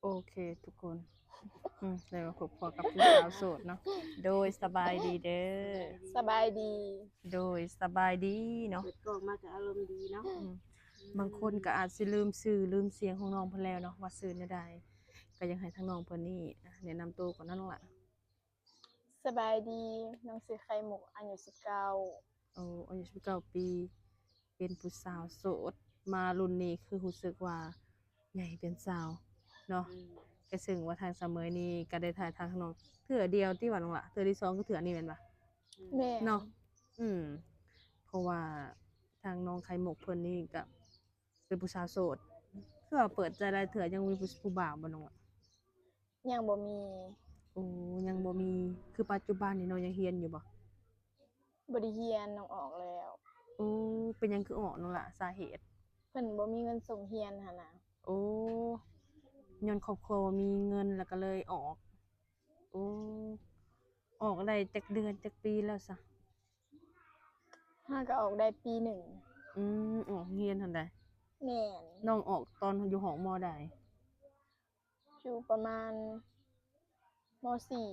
ໂອເຄທຸກຄົນ ອືມ ໄດ້ມາພົບພໍ້ກັບຜູ້ສາວໂສດເນາະ. ໂດຍ ສະບາຍດີເດີ. ສະບາຍດີ. ໂດຍ ສະບາຍດີເນາະ. ເປີດກ້ອງມາກໍອາລົມດີເນາະ. ອືມ ບາງຄົນກໍອາດຊິລືມຊື່ລືມສຽງຂອງນ້ອງເພິ່ນແລ້ວເນາະ ວ່າຊື່ແນວໃດ. ກໍຢາກໃຫ້ທາງນ້ອງເພິ່ນນີ້ ອາ ແນະນຳໂຕກ່ອນເນາະ ນ້ອງຫຼ້າ. ສະບາຍດີ ນ້ອງຊື່ໄຂ່ມຸກ ອາຍຸສິບເກົ້າ. ໂອ້ ອາຍຸສິບເກົ້າປີ ເປັນຜູ້ສາວໂສດ ມາລຸ້ນນີ້ຄືຮູ້ສຶກວ່າໃຫຍ່ເປັນສາວເນາະ. ອືມ ກໍເຊິ່ງວ່າທາງສາວເໝີຍນີ້ກໍໄດ້ຖ່າຍທາງນ້ອງເທື່ອດຽວຕິວ່ານ້ອງຫຼ້າ ເທື່ອທີສອງຄືເທື່ອນີ້ແມ່ນບໍ່? ແມ່ນເນາະ. ອືມ ເພາະວ່າທາງນ້ອງໄຂ່ມຸກເພິ່ນນີ້ກໍເປັນຜູ້ສາວໂສດ ຄືວ່າເປີດໃຈຫຼາຍເທື່ອ ຍັງບໍ່ມີຜູ້ ຜູ້ບ່າວບໍ່ນ້ອງຫຼ້າ? ຍັງບໍ່ມີ. ໂອ້ ຍັງບໍ່ມີ. ຄືປັດຈຸບັນນີ້ນ້ອງຍັງຮຽນຢູ່ບໍ່? ບໍ່ໄດ້ຮຽນ ນ້ອງອອກແລ້ວ. ໂອ້ ເປັນຫຍັງຄືອອກນ້ອງຫຼ້າ ສາເຫດ? ເພິ່ນບໍ່ມີເງິນສົ່ງຮຽນຫັ້ນນະ. ໂອ້ ຍ້ອນຄອບຄົວບໍ່ມີເງິນ ແລ້ວກໍເລີຍອອກ. ໂອ້ ອອກໄດ້ຈັກເດືອນຈັກປີແລ້ວຊະ? ຫາກໍອອກໄດ້ປີໜຶ່ງ. ອືມ ອອກຮຽນຫັ້ນໃດ? ແມ່ນ. ນ້ອງອອກຕອນຢູ່ຫ້ອງ ມໍໃດ? ຢູ່ປະມານ ມໍສີ່.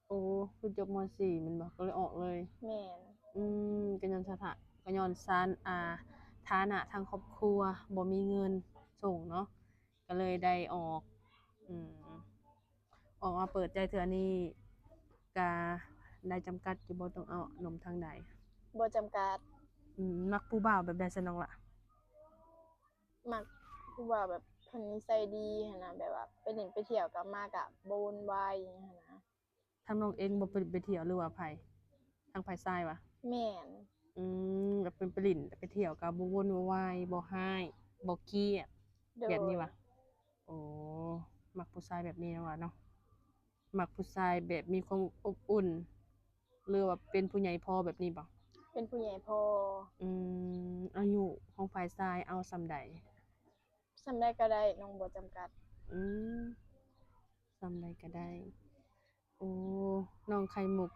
ໂອ້ ຄືຈົບ ມໍສີ່ ແມ່ນບໍ່? ກໍເລີຍອອກເລີຍ. ແມ່ນ. ອືມ ກໍຍ້ອນສະຖານະ ກໍຍ້ອນສານ ອ່າ ຖານະທາງຄອບຄົວບໍ່ມີເງິນສົ່ງເນາະ ກໍເລີຍໄດ້ອອກ. ອືມ ອອກມາເປີດໃຈເທື່ອນີ້ ກະໄດ້ຈຳກັດຢູ່ບໍ່ ຕ້ອງເອົາໜຸ່ມທາງໃດ? ບໍ່ຈຳກັດ. ອືມ ມັກຜູ້ບ່າວແບບໃດຊັ້ນນ້ອງຫຼ້າ? ມັກຜູ້ບ່າວແບບເພິ່ນນິໄສດີຫັ້ນນະ ແບບວ່າໄປຫຼິ້ນໄປທ່ຽວກັບມາກະບໍ່ວຸ່ນວາຍຫັ້ນນະ. ທາງນ້ອງເອງບໍ່ໄປ ໄປທ່ຽວ ຫຼືວ່າໃຜ? ທາງຝ່າຍຊາຍຫວາ? ແມ່ນ. ອືມ ແບບເພິ່ນໄປຫຼິ້ນໄປທ່ຽວກໍບໍ່ວຸ່ນວາຍ ບໍ່ຮ້າຍ ບໍ່ກຽດ ໂດຍ ແບບນີ້ຫວາ? ໂອ້ ມັກຜູ້ຊາຍແບບນີ້ເນາະ ວ່າເນາະ. ມັກຜູ້ຊາຍແບບມີຄວາມອົບອຸ່ນ ຫຼືວ່າເປັນຜູ້ໃຫຍ່ພໍແບບນີ້ບໍ່? ເປັນຜູ້ໃຫຍ່ພໍ. ອືມ ອາຍຸຂອງຝ່າຍຊາຍເອົາສ່ຳໃດ? ສ່ຳໃດກໍໄດ້ ນ້ອງບໍ່ຈຳກັດ. ອືມ ສ່ຳໃດກໍໄດ້. ໂອ້ ນ້ອງໄຂ່ມຸກ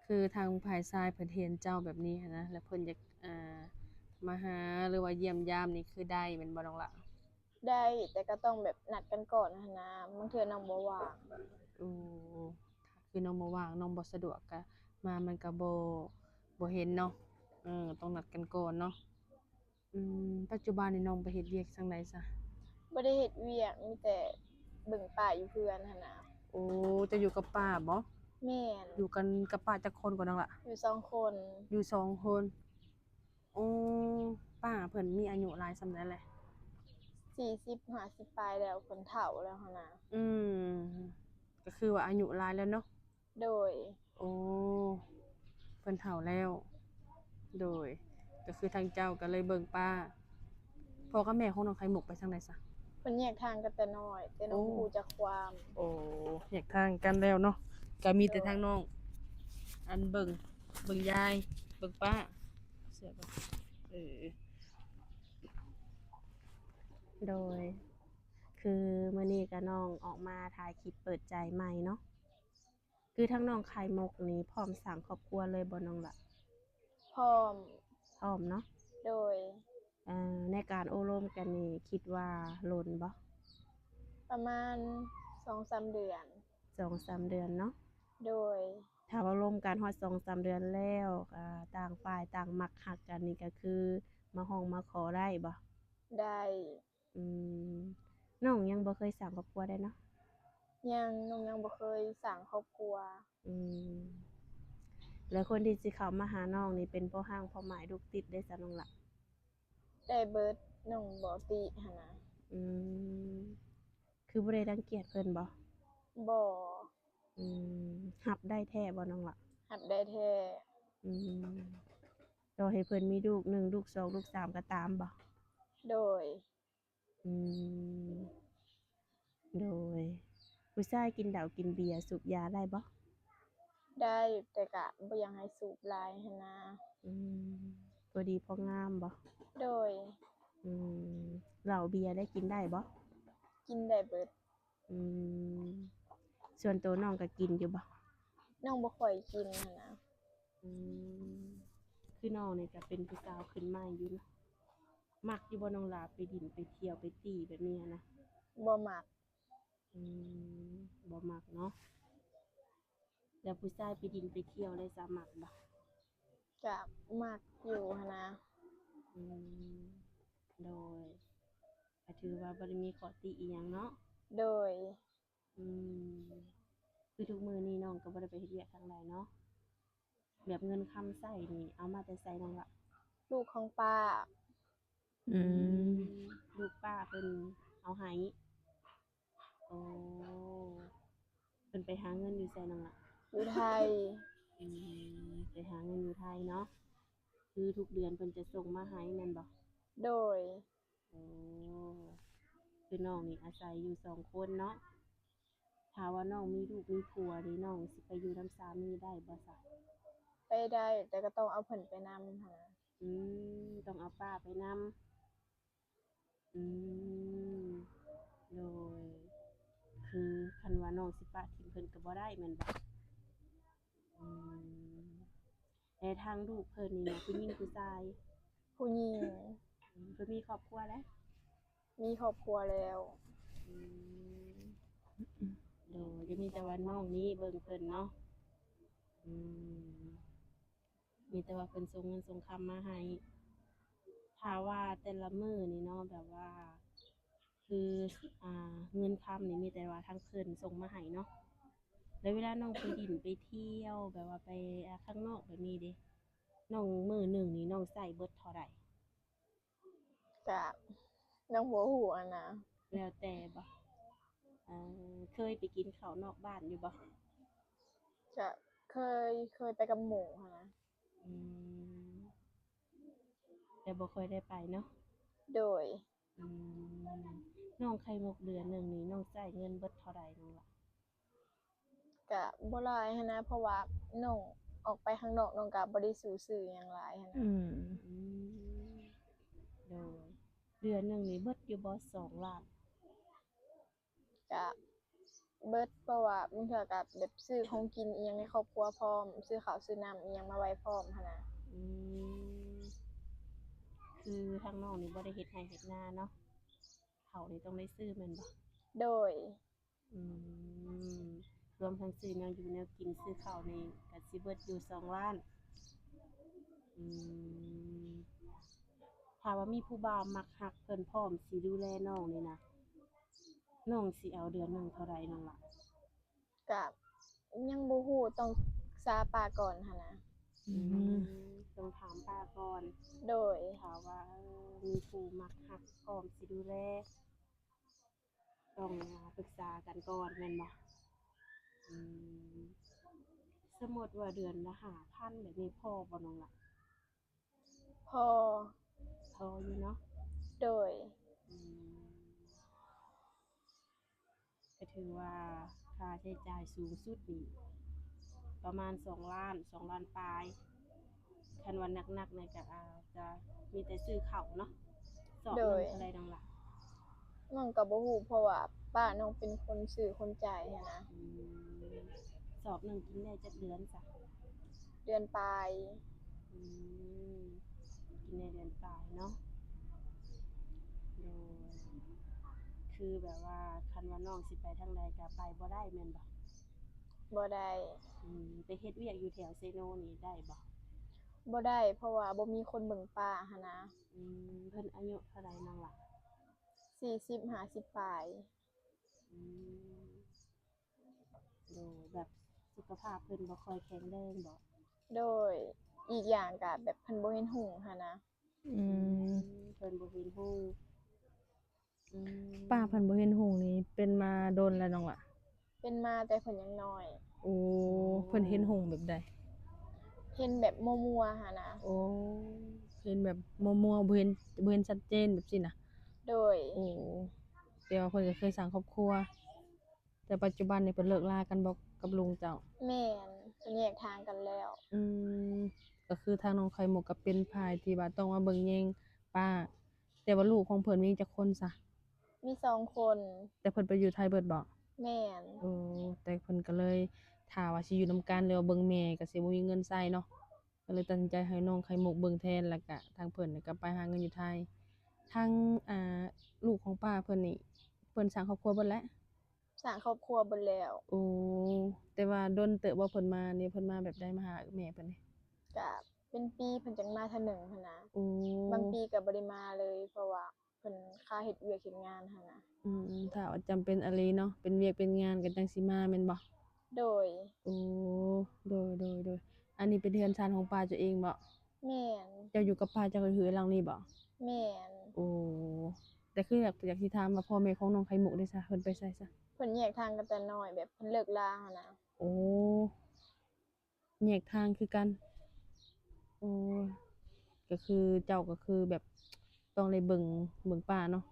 ຄືທາງຝ່າຍຊາຍເພິ່ນເຫັນເຈົ້າແບບນີ້ຫັ້ນນະ ແລ້ວເພິ່ນຢາກ ອ່າ ມາຫາ ຫຼືວ່າຢ້ຽມຢາມນີ້ ຄືໄດ້ແມ່ນບໍ່ນ້ອງຫຼ້າ? ໄດ້ ແຕ່ກໍຕ້ອງແບບນັດກັນກ່ອນຫັ້ນນະ ບາງເທື່ອນ້ອງບໍ່ວ່າງ. ໂອ້ ຄືນ້ອງບໍ່ວ່າງ ນ້ອງບໍ່ສະດວກ ກະມາມັນກະບໍ່ ບໍ່ເຫັນເນາະ. ເອີ ຕ້ອງນັດກັນກ່ອນເນາະ. ອືມ ປັດຈຸບັນນີ້ນ້ອງໄປເຮັດວຽກທາງໃດຊະ? ບໍ່ໄດ້ເຮັດວຽກ ມີແຕ່ເບິ່ງປ້າຢູ່ເຮືອນຫັ້ນນະ. ໂອ້ ເຈົ້າຢູ່ກັບປ້າບໍ? ແມ່ນ. ຢູ່ກັນກັບປ້າຈັກຄົນກ່ອນນ້ອງລະ? ຢູ່ສອງຄົນ. ຢູ່ສອງຄົນ. ໂອ້ ປ້າເພິ່ນມີອາຍຸຫຼາຍສ່ຳໃດແຫຼະ? ສີ່ສິບ ຫ້າສິບປາຍແລ້ວ ເພິ່ນເຖົ້າແລ້ວຫັ້ນນະ. ອືມ ກໍຄືວ່າອາຍຸຫຼາຍແລ້ວເນາະ. ໂດຍ. ໂອ້ ເພິ່ນເຖົ້າແລ້ວ. ໂດຍ. ກໍຄືທາງເຈົ້າກໍເລີຍເບິ່ງປ້າ. ພໍ່ກັບແມ່ຂອງນ້ອງໄຂ່ມຸກໄປທາງໃດຊະ? ເພິ່ນແຍກທາງກັນແຕ່ນ້ອຍ ແຕ່ນ້ອງ ໂອ້ ບໍ່ຮູ້ຈັກຄວາມ. ໂອ້ ແຍກທາງກັນແລ້ວເນາະ. ກໍມີແຕ່ ໂດຍ ທາງນ້ອງ ອັນເບິ່ງ ເບິ່ງຍາຍ ເບິ່ງປ້າ. ເສື້ອກ່ອນ. ເອີ ໂດຍ. ຄືມື້ນີ້ກໍນ້ອງອອກມາຖ່າຍຄລິບເປີດໃຈໃໝ່ເນາະ. ຄືທາງນ້ອງໄຂ່ມຸກນີ້ພ້ອມສ້າງຄອບຄົວເລີຍບໍ່ນ້ອງລະ? ພ້ອມ. ພ້ອມເນາະ. ໂດຍ. ເອີ ໃນການໂອ້ລົມກັນນີ້ຄິດວ່າດົນບໍ່? ປະມານສອງສາມເດືອນ. ສອງສາມເດືອນເນາະ. ໂດຍ. ຖ້າວ່າລົມກັນຮອດສອງສາມເດືອນແລ້ວ ກໍຕ່າງຝ່າຍຕ່າງມັກຮັກກັນນີ້ ກໍຄືມາຮ້ອງມາຂໍໄດ້ບໍ່? ໄດ້. ອືມ ນ້ອງຍັງບໍ່ເຄີຍສ້າງຄອບຄົວໄດ້ເນາະ? ຍັງ, ນ້ອງຍັງບໍ່ເຄີຍສ້າງຄອບຄົວ. ອືມ ແລ້ວຄົນທີ່ຊິເຂົ້າມາຫານ້ອງນີ້ເປັນພໍ່ຮ້າງພໍ່ໝ້າຍລູກຕິດເດ້ຊະນ້ອງລະ? ໄດ້ເບິດ, ນ້ອງບໍ່ຕິຫັ້ນນະ. ອືມ ຄືບໍ່ໄດ້ລັງກຽດເພິ່ນບໍ່? ບໍ່. ອືມ ຮັບໄດ້ແທ້ບໍ່ນ້ອງລະ? ຮັບໄດ້ແທ້. ອືມ ຕໍ່ໃຫ້ເພິ່ນມີລູກໜຶ່ງ ລູກສອງ ລູກສາມກໍຕາມບໍ່? ໂດຍ. ອືມ ໂດຍ. ຜູ້ຊາຍກິນເຫຼົ້າກິນເບຍສູບຢາໄດ້ບໍ່? ໄດ້, ແຕ່ກະບໍ່ຢາກໃຫ້ສູບຫຼາຍຫັ້ນນາ. ອືມ ພໍດີພໍງາມບໍ່? ໂດຍ. ອືມ ເຫຼົ້າເບຍໄດ້ກິນໄດ້ບໍ່? ກິນໄດ້ເບິດ. ອືມ ສ່ວນໂຕນ້ອງກໍກິນຢູ່ບໍ່? ນ້ອງບໍ່ຄ່ອຍກິນຫັ້ນນະ. ອືມ ຄືນ້ອງນີ້ກໍເປັນຜູ້ສາວຂຶ້ນໃໝ່ຢູ່ເນາະ. ມັກຢູ່ບໍ່ນ້ອງຫຼ້າ ໄປດິນໄປທ່ຽວໄປຕີແບບນີ້ຫັ້ນນະ? ບໍ່ມັກ. ອືມ ບໍ່ມັກເນາະ. ແລ້ວຜູ້ຊາຍໄປດິນໄປທ່ຽວໄດ້ຊະ ມັກບໍ່? ກະມັກຢູ່ຫັ້ນນະ. ອືມ ໂດຍ ກະຖືວ່າບໍ່ໄດ້ມີຂໍ້ຕິອີ່ຫຍັງເນາະ. ໂດຍ. ອືມ ຄືທຸກມື້ນີ້ນ້ອງກໍບໍ່ໄດ້ໄປເຮັດວຽກທາງໃດເນາະ. ແບບເງິນຄຳໃຊ້ນີ້ເອົາມາແຕ່ໃສນ້ອງລະ? ລູກຂອງປ້າ. ອືມ ອືມ ລູກປ້າເພິ່ນເອົາໃຫ້. ໂອ້ ເພິ່ນໄປຫາເງິນຢູ່ໃສນ້ອງລະ? ຢູ່ໄທ. ອືມ ໄປຫາເງິນຢູ່ໄທເນາະ. ຄືທຸກເດືອນເພິ່ນຈະສົ່ງມາໃຫ້ແມ່ນບໍ່? ໂດຍ. ໂອ້ ຄືນ້ອງນີ້ອາໄສຢູ່ສອງຄົນເນາະ. ຖ້າວ່ານ້ອງມີລູກມີຜົວນີ້ ນ້ອງຊິໄປຢູ່ນຳສາມີໄດ້ບໍ່ຊະ? ໄປໄດ້ ແຕ່ກໍຕ້ອງເອົາເພິ່ນໄປນຳຫັ້ນນະ. ອືມ ຕ້ອງເອົາປ້າໄປນຳ. ອືມ ໂດຍ ຄືຄັນວ່ານ້ອງຊິປະຖິ້ມເພິ່ນກໍບໍ່ໄດ້ແມ່ນບໍ່? ອືມ ແລະທາງລູກເພິ່ນນີ້ນະ ຜູ້ຍິງຜູ້ຊາຍ? ຜູ້ຍິງ. ອືມ ເພິ່ນມີຄອບຄົວແລ້ວ? ມີຄອບຄົວແລ້ວ. ອືມ ໂດຍ ກໍມີແຕ່ວ່ານ້ອງນີ້ເບິ່ງເພິ່ນເນາະ. ອືມ ມີແຕ່ວ່າເພິ່ນສົ່ງເງິນສົ່ງຄຳມາໃຫ້. ຖ້າວ່າແຕ່ລະມື້ນີ້ເນາະ ແບບວ່າ ຄື ອ່າ ເງິນຄຳນີ້ມີແຕ່ວ່າທາງເພິ່ນສົ່ງມາໃຫ້ເນາະ. ແລ້ວເວລານ້ອງໄປດິນໄປທ່ຽວ ແບບວ່າໄປ ອ່າ ຂ້າງນອກແບບນີ້ເດ ນ້ອງ ມື້ໜຶ່ງນີ້ນ້ອງໃຊ້ເບິດເທົ່າໃດ? ກະຍັງບໍ່ຮູ້ຫັ້ນນະ. ແລ້ວແຕ່ບໍ່? ເອີ ເຄີຍໄປກິນເຂົ້ານອກບ້ານຢູ່ບໍ່? ກະເຄີຍ ເຄີຍໄປກັບໝູ່ຫັ້ນນະ. ອືມ ແຕ່ບໍ່ຄ່ອຍໄດ້ໄປເນາະ. ໂດຍ. ອືມ ນ້ອງໄຂ່ມຸກເດືອນໜຶ່ງນີ້ນ້ອງໃຊ້ເງິນເບິດເທົ່າໃດນ້ອງລະ? ກະບໍ່ຫຼາຍຫັ້ນນະ ເພາະວ່ານ້ອງອອກໄປຂ້າງນອກ ນ້ອງກະບໍ່ໄດ້ສູ້ຊື້ຫຍັງຫຼາຍຫັ້ນນະ. ອືມ ອືມ ໂດຍ ເດືອນໜຶ່ງນີ້ເບິດຢູ່ບໍ່ສອງລ້ານ? ກະເບິດ ເພາະວ່າບາງເທື່ອກະແບບຊື້ຂອງກິນອີ່ຫຍັງໃນຄອບຄົວພ້ອມ ຊື້ເຂົ້າຊື້ນ້ຳອີ່ຫຍັງມາໄວ້ພ້ອມຫັ້ນນະ. ອືມ ຄືທາງນ້ອງນີ້ບໍ່ໄດ້ເຮັດໄຮ່ເຮັດນາເນາະ ເຂົ້ານີ້ຕ້ອງໄດ້ຊື້ແມ່ນບໍ່? ໂດຍ. ອືມ ລວມທັງຊື້ແນວຢູ່ແນວກິນ ຊື້ເຂົ້ານີ້ກະຊິເບິດຢູ່ສອງລ້ານ. ອືມ ຖ້າວ່າມີຜູ້ບ່າວມັກຮັກ ເພິ່ນພ້ອມຊິດູແລນ້ອງນີ້ນະ ນ້ອງຊິເອົາເດືອນໜຶ່ງເທົ່າໃດນ້ອງລະ? ກະຍັງບໍ່ຮູ້ ຕ້ອງປຶກສາປ້າກ່ອນຫັ້ນນະ. ອືມ ອືມ ຕ້ອງຖາມປ້າກ່ອນ. ໂດຍ. ຖ້າວ່າ ເອີ ມີຜູ້ມັກຮັກພ້ອມຊິດູແລ ຕ້ອງປຶກສາກັນກ່ອນແມ່ນບໍ່? ອືມ ສົມມຸດວ່າເດືອນລະຫ້າພັນແບບນີ້ພໍບໍ່ນ້ອງລະ? ພໍ ພໍຢູ່ເນາະ. ໂດຍ. ອືມ ກໍຖືວ່າຄ່າໃຊ້ຈ່າຍສູງສຸດນີ້ປະມານສອງລ້ານ ສອງລ້ານປາຍ. ຄັນວ່າໜັກໆນີ້ກໍອາດຈະມີແຕ່ຊື້ເຂົ້າເນາະ. ສອບໜຶ່ງເທົ່າໃດນ້ອງລະ? ນ້ອງກໍບໍ່ຮູ້ ເພາະວ່າປ້ານ້ອງເປັນຄົນຊື້ຄົນຈ່າຍຫັ້ນນະ. ອືມ ສອບໜຶ່ງກິນໄດ້ຈັກເດືອນຊະ? ເດືອນປາຍ. ອືມ ກິນໄດ້ເດືອນປາຍເນາະ. ໂດຍ. ຄືແບບວ່າຄັນວ່ານ້ອງຊິໄປທາງໃດກໍໄປບໍ່ໄດ້ແມ່ນບໍ່? ບໍ່ໄດ້. ອືມ ໄປເຮັດວຽກຢູ່ແຖວເຊໂນນີ້ໄດ້ບໍ່? ບໍ່ໄດ້ ເພາະວ່າບໍ່ມີຄົນເບິ່ງປ້າຫັ້ນນະ. ອືມ ເພິ່ນອາຍຸເທົ່າໃດນ້ອງລະ? ສີ່ສິບ ຫ້າສິບປາຍ. ອືມ ໂດຍ ແບບສຸຂະພາບເພິ່ນບໍ່ຄ່ອຍແຂງແຮງບໍ? ໂດຍ. ອີກຢ່າງກະແບບເພິ່ນບໍ່ເຫັນຫຸ່ງຫັ້ນນະ. ອືມ ເພິ່ນບໍ່ເຫັນຫຸ່ງ. ອືມ ປ້າເພິ່ນບໍ່ເຫັນຫຸ່ງນີ້ເປັນມາດົນແລ້ວນ້ອງລະ? ເປັນມາແຕ່ເພິ່ນຍັງນ້ອຍ. ໂອ້ ເພິ່ນເຫັນຫຸ່ງແບບໃດ? ເຫັນແບບມົວໆຫັ້ນນະ. ໂອ້ ເຫັນແບບມົວໆ ບໍ່ເຫັນ ບໍ່ເຫັນຊັດເຈນແບບຊີ້ນະ. ໂດຍ. ໂອ້ ແຕ່ວ່າເພິ່ນກໍເຄີຍສ້າງຄອບຄົວ ແຕ່ປັດຈຸບັນນີ້ເພິ່ນເລີກລາກັນບໍກັບລຸງເຈົ້າ? ແມ່ນ ເພິ່ນແຍກທາງກັນແລ້ວ. ອືມ ກໍຄືທາງນ້ອງໄຂ່ມຸກກໍເປັນຝ່າຍທີ່ວ່າຕ້ອງມາເບິ່ງແຍງປ້າ. ແຕ່ວ່າລູກຂອງເພິ່ນມີຈັກຄົນຊະ? ມີສອງຄົນ. ແຕ່ເພິ່ນໄປຢູ່ໄທເບິດບໍ? ແມ່ນ. ໂອ້ ແຕ່ເພິ່ນກໍເລີຍ ຖ້າວ່າຊິຢູ່ນຳກັນ ຫຼືວ່າເບິ່ງແມ່ກໍຊິບໍ່ມີເງິນໃຊ້ເນາະ. ກໍເລີຍຕັດສິນໃຈໃຫ້ນ້ອງໄຂ່ມຸກເບິ່ງແທນ ແລ້ວກະທາງເພິ່ນກໍໄປຫາເງິນຢູ່ໄທ. ທາງ ອ່າ ລູກຂອງປ້າເພິ່ນນີ້ ເພິ່ນສ້າງຄອບຄົວເບິດແລ້ວ? ສ້າງຄອບຄົວເບິດແລ້ວ. ໂອ້ ແຕ່ວ່າດົນເຕີບບໍ່ເພິ່ນມານີ້? ເພິ່ນມາແບບໃດ? ມາຫາແມ່ເພິ່ນນີ້? ກະເປັນປີເພິ່ນຈັ່ງມາເທື່ອໜຶ່ງຫັ້ນນະ. ໂອ້ ບາງປີກະບໍ່ໄດ້ມາເລີຍ ເພາະວ່າເພິ່ນຄາເຮັດວຽກເຮັດງານຫັ້ນນະ. ອືມ ຖ້າວ່າຈຳເປັນອີ່ຫຼີເນາະ ເປັນວຽກເປັນງານກໍຈັ່ງຊິມາແມ່ນບໍ່? ໂດຍ. ໂອ້ ໂດຍ ໂດຍ ໂດຍ. ອັນນີ້ເປັນເຮືອນຊານຂອງປ້າເຈົ້າເອງບໍ່? ແມ່ນ. ເຈົ້າຢູ່ກັບປ້າເຈົ້າກໍຄືຫຼັງນີ້ບໍ່? ແມ່ນ. ໂອ້ ແຕ່ຄືຢາກ ຢາກຊິຖາມວ່າພໍ່ແມ່ຂອງນ້ອງໄຂ່ມຸກເດຊະ ເພິ່ນໄປໃສຊະ? ເພິ່ນແຍກທາງກັນແຕ່ນ້ອຍ ແບບເພິ່ນເລີກລາຫັ້ນນະ. ໂອ້ ແຍກທາງຄືກັນ. ໂອ້ ກໍຄືເຈົ້າກໍຄືແບບຕ້ອງໄດ້ເບິ່ງ ເບິ່ງປ້າເນາະ.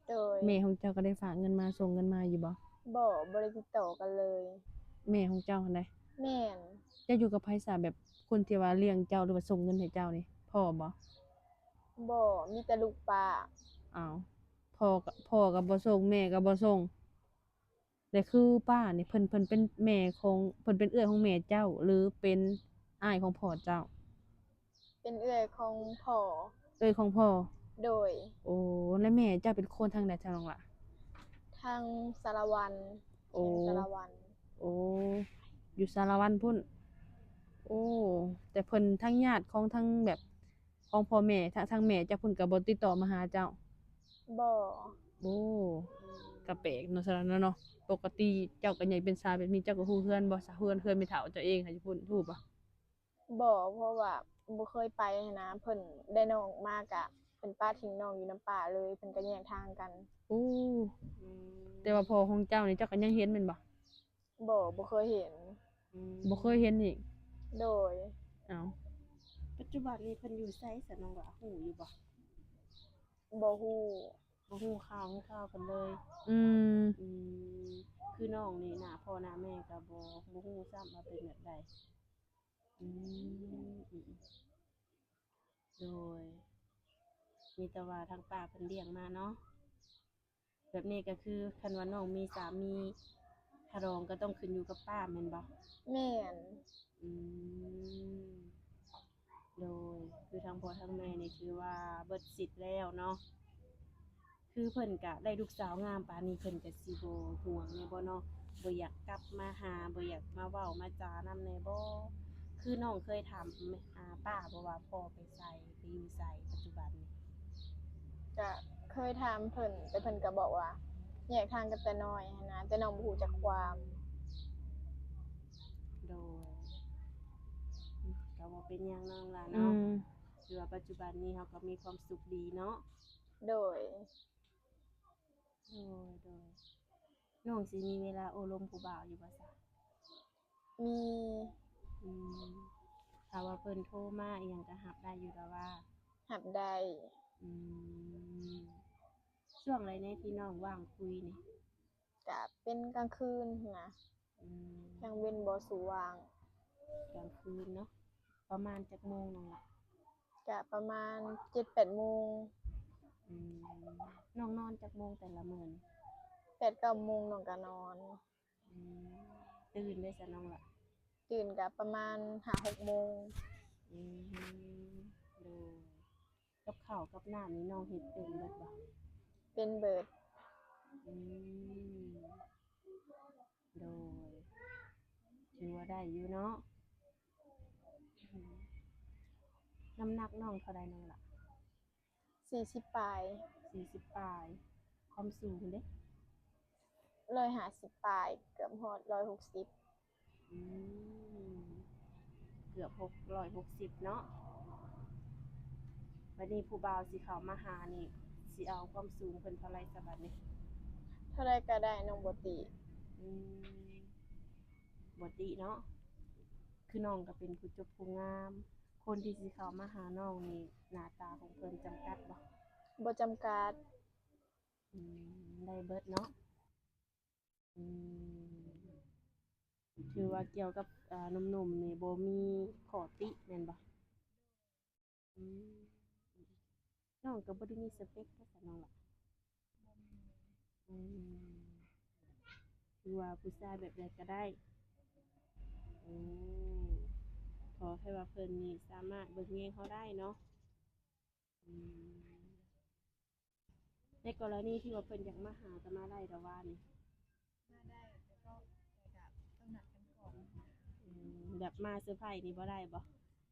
ໂດຍ. ແມ່ຂອງເຈົ້າກໍໄດ້ຝາກເງິນມາ ສົ່ງເງິນມາຢູ່ບໍ່? ບໍ່ ບໍ່ໄດ້ຕິດຕໍ່ກັນເລີຍ. ແມ່ຂອງເຈົ້າຫັ້ນໃດ? ແມ່ນ. ເຈົ້າຢູ່ກັບໃຜຊະ? ແບບຄົນທີ່ວ່າລ້ຽງເຈົ້າ ຫຼືວ່າສົ່ງເງິນໃຫ້ເຈົ້ານີ້ ພໍ່ບໍ່? ບໍ່ ມີແຕ່ລູກປ້າ. ອ້າວ ພໍ່ກໍ ພໍ່ກໍບໍ່ສົ່ງ ແມ່ກໍບໍ່ສົ່ງ. ແລະ ຄືປ້ານີ້ ເພິ່ນ ເພິ່ນເປັນແມ່ຂອງ ເພິ່ນເປັນເອື້ອຍຂອງແມ່ເຈົ້າ ຫຼືເປັນອ້າຍຂອງພໍ່ເຈົ້າ? ເປັນເອື້ອຍຂອງພໍ່. ເອື້ອຍຂອງພໍ່. ໂດຍ. ໂອ້ ແລະ ແມ່ເຈົ້າເປັນຄົນທາງໃດຊະນ້ອງຫຼ້າ? ທາງສາລະວັນ. ໂອ້ ແຂວງສາລະວັນ. ໂອ້ ຢູ່ສາລະວັນພຸ້ນ. ໂອ້ ແຕ່ເພິ່ນ ທາງຍາດຂອງ ທາງແບບ ຂອງພໍ່ແມ່ ທາງ ທາງແມ່ເຈົ້າເພິ່ນກໍບໍ່ຕິດຕໍ່ມາຫາເຈົ້າ? ບໍ່. ໂອ້ ກໍແປກເນາະ ຊັ້ນເນາະ. ປົກກະຕິເຈົ້າກໍໃຫຍ່ເປັນສາວແບບນີ້ ເຈົ້າກໍຮູ້ເຮືອນບໍ່ຊະ? ເຮືອນ ເຮືອນແມ່ເຖົ້າເຈົ້າເອງຫັ້ນ ເພິ່ນຮູ້ບໍ່? ບໍ່ ເພາະວ່າບໍ່ເຄີຍໄປຫັ້ນນະ. ເພິ່ນໄດ້ນ້ອງມາກະເພິ່ນປະຖິ້ມນ້ອງຢູ່ນຳປ້າເລີຍ ເພິ່ນກໍແຍກທາງກັນ. ໂອ້ ອືມ ແຕ່ວ່າພໍ່ຂອງເຈົ້ານີ້ ເຈົ້າກໍຍັງເຫັນແມ່ນບໍ່? ບໍ່ ບໍ່ເຄີຍເຫັນ. ອືມ ບໍ່ເຄີຍເຫັນອີກ. ໂດຍ. ເອົ້າ ປັດຈຸບັນນີ້ເພິ່ນຢູ່ໃສຊະນ້ອງຫຼ້າ ຮູ້ຢູ່ບໍ່? ບໍ່ຮູ້. ບໍ່ຮູ້ຂ່າວຮູ້ຂ່າວເພິ່ນເລີຍ. ອືມ ອືມ ຄືນ້ອງນີ້ໜ້າພໍ່ໜ້າແມ່ກໍບໍ່ ບໍ່ຮູ້ຊ້ຳວ່າເປັນແບບໃດ. ອືມ ອືມ ໂດຍ. ມີແຕ່ວ່າທາງປ້າເພິ່ນລ້ຽງມາເນາະ. ແບບນີ້ກໍຄືຄັນວ່ານ້ອງມີສາມີ ຄ່າດອງກໍຕ້ອງຂຶ້ນຢູ່ກັບປ້າແມ່ນບໍ່? ແມ່ນ. ອືມ ໂດຍ. ຄືທາງພໍ່ທາງແມ່ນີ້ຖືວ່າເບິດສິດແລ້ວເນາະ. ຄືເພິ່ນກະໄດ້ລູກສາວງາມປານນີ້ ເພິ່ນກະຊິບໍ່ຫ່ວງແດ່ບໍ່ເນາະ? ບໍ່ຢາກກັບມາຫາ ບໍ່ຢາກມາເວົ້າມາຈານຳແດ່ບໍ່? ຄືນ້ອງເຄີຍຖາມ ອາ ປ້າບໍ່ວ່າພໍ່ໄປໃສ ໄປຢູ່ໃສປັດຈຸບັນນີ້? ກະເຄີຍຖາມເພິ່ນ ແຕ່ເພິ່ນກະບອກວ່າແຍກທາງກັນແຕ່ນ້ອຍຫັ້ນນະ ແຕ່ນ້ອງບໍ່ຮູ້ຈັກຄວາມ. ໂດຍ. ອືມ ກະບໍ່ເປັນຫຍັງນ້ອງຫຼ້າເນາະ. ອືມ ຖືວ່າປັດຈຸບັນນີ້ເຮົາກໍມີຄວາມສຸກດີເນາະ. ໂດຍ. ໂດຍ ໂດຍ. ນ້ອງຊິມີເວລາໂອ້ລົມຜູ້ບ່າວຢູ່ບໍ່ຊະ? ມີ. ອືມ ຖ້າວ່າເພິ່ນໂທມາອີ່ຫຍັງກໍຮັບໄດ້ຢູ່ລະວ່າ? ຮັບໄດ້. ອືມ ຊ່ວງໃດແດ່ທີ່ນ້ອງວ່າງຄຸຍນີ້? ກະເປັນກາງຄືນຫັ້ນນະ. ອືມ ກາງເວັນບໍ່ສູ້ວ່າງ. ກາງຄືນເນາະ. ປະມານຈັກໂມງນ້ອງລະ? ກະປະມານເຈັດແປດໂມງ. ອືມ ນ້ອງນອນຈັກໂມງແຕ່ລະມື້? ແປດເກົ້າໂມງນ້ອງກະນອນ. ອືມ ຕື່ນເດ້ຊະນ້ອງລະ? ຕື່ນກະປະມານຫ້າຫົກໂມງ. ອືມ ໂດຍ. ກັບເຂົ້າກັບນ້ຳນີ້ນ້ອງເຮັດເປັນເບິດບໍ່? ເປັນເບິດ. ອືມ ໂດຍ ຖືວ່າໄດ້ຢູ່ເນາະ. ນ້ຳໜັກນ້ອງເທົ່າໃດນ້ອງລະ? ສີ່ສິບປາຍ. ສີ່ສິບປາຍ. ຄວາມສູງເດ? ຮ້ອຍຫ້າສິບປາຍ ເກືອບຮອດຮ້ອຍຫົກສິບ. ອືມ ເກືອບຫົກ ຮ້ອຍຫົກສິບເນາະ. ບັດນີ້ຜູ້ບ່າວຊິເຂົ້າມາຫານີ້ ຊິເອົາຄວາມສູງເພິ່ນເທົ່າໃດຊະບັດນີ້? ເທົ່າໃດກໍໄດ້ ນ້ອງບໍ່ຕິ. ອືມ ບໍ່ຕິເນາະ. ຄືນ້ອງກໍເປັນຜູ້ຈົບຜູ້ງາມ ຄົນທີ່ຊິເຂົ້າມາຫານ້ອງນີ້ ໜ້າຕາຂອງເພິ່ນຈຳກັດບໍ່? ບໍ່ຈຳກັດ. ອືມ ໄດ້ເບິດເນາະ. ອືມ ຖືວ່າກ່ຽວກັບ ເອີ ໜຸ່ມໆນີ້ບໍ່ມີຂໍ້ຕິແມ່ນບໍ່? ອືມ ນ້ອງກໍບໍ່ໄດ້ມີສະເປັກເນາະ ນ້ອງລະ. ອືມ ຖືວ່າຜູ້ຊາຍແບບໃດກໍໄດ້. ໂອ້ ຂໍແຄ່ວ່າເພິ່ນນີ້ສາມາດເບິ່ງແຍງເຮົາໄດ້ເນາະ. ອືມ ໃນກໍລະນີທີ່ວ່າເພິ່ນຢາກມາຫາກໍມາໄດ້ດອກວ່ານີ້? ມາໄດ້. ບມາເຊີໄພຣສ໌ນີ້ບໍ່ໄດ້ບໍ່?